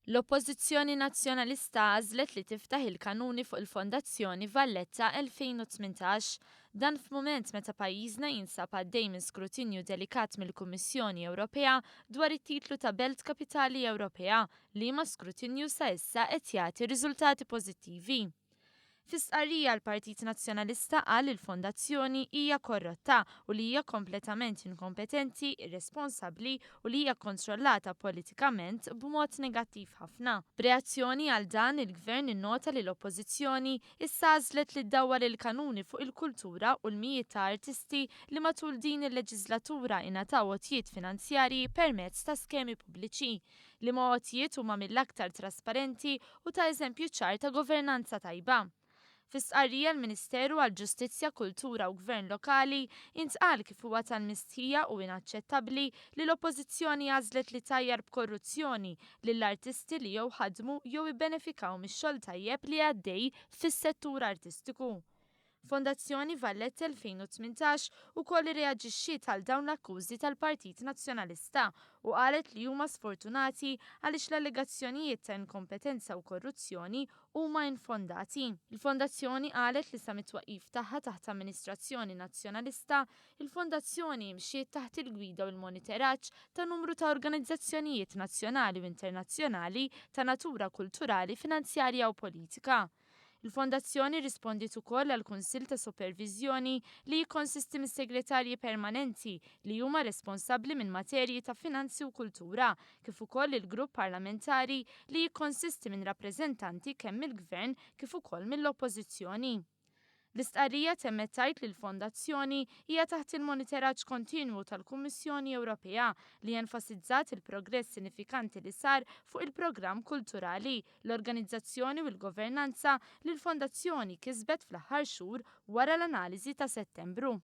L-Oppożizzjoni Nazzjonalista għażlet li tiftaħ il-kanuni fuq il-Fondazzjoni Valletta 2018. Dan f'mument meta pajjiżna jinsab għaddej minn skrutinju delikat mill-Kummissjoni Ewropea dwar it-titlu ta' Belt Kapitali Ewropea, liema skrutinju sa issa qed jagħti riżultati pożittivi. Fi stqarrija l-Partit Nazzjonalista qal li l-Fondazzjoni hija korrotta u li hija kompletament inkompetenti, irresponsabbli u li hija kkontrollata politikament b'mod negattiv ħafna. B'reazzjoni għal dan, il-Gvern innota li l-Oppożizzjoni issa għażlet li ddawwar il-kanuni fuq il-kultura u l-mijiet ta' artisti li matul din il-leġiżlatura ingħataw għotjiet finanzjarji permezz ta' skemi pubbliċi. Liema għotjiet huma mill-aktar trasparenti u ta' eżempju ċar ta' governanza tajba. Fi stqarrija l-Ministeru għall-Ġustizzja, Kultura u Gvern Lokali intqal kif huwa tal-mistħija u inaċċettabbli li l-Oppożizzjoni għażlet li tgħajjar b'korruzzjoni lill-artisti li jew ħadmu jew ibbenefikaw mix-xogħol tajjeb li għaddej fis-settur artistiku. Fondazzjoni Valletta 2018 ukoll irreaġixxiet għal dawn l-akkużi tal-Partit Nazzjonalista u qalet li huma sfortunati għaliex l-allegazzjonijiet ta' inkompetenza u korruzzjoni huma infondati. Il-Fondazzjoni qalet li sa mit-twaqqif tagħha taħt amministrazzjoni Nazzjonalista, il-Fondazzjoni imxiet taħt il-gwida u l-moniteraġġ ta' numru ta' organizzazzjonijiet nazzjonali u internazzjonali ta' natura kulturali, finanzjarja u politika. Il-Fondazzjoni rrispondiet ukoll għall-Kunsill ta' Superviżjoni li jikkonsisti mis-segretarji permanenti li huma responsabbli minn materji ta' finanzi u kultura, kif ukoll il-grupp parlamentari li jikkonsisti minn rappreżentanti kemm mill-Gvern kif ukoll mill-Oppożizzjoni. L-istqarrija temmet tgħid li l-Fondazzjoni hija taħt il-moniteraġġ kontinwu tal-Kummissjoni Ewropea li enfasizzat il-progress sinifikanti li sar fuq il-programm kulturali, l-organizzazzjoni u l-governanza li l-Fondazzjoni kisbet fl-aħħar xhur wara l-analiżi ta' Settembru.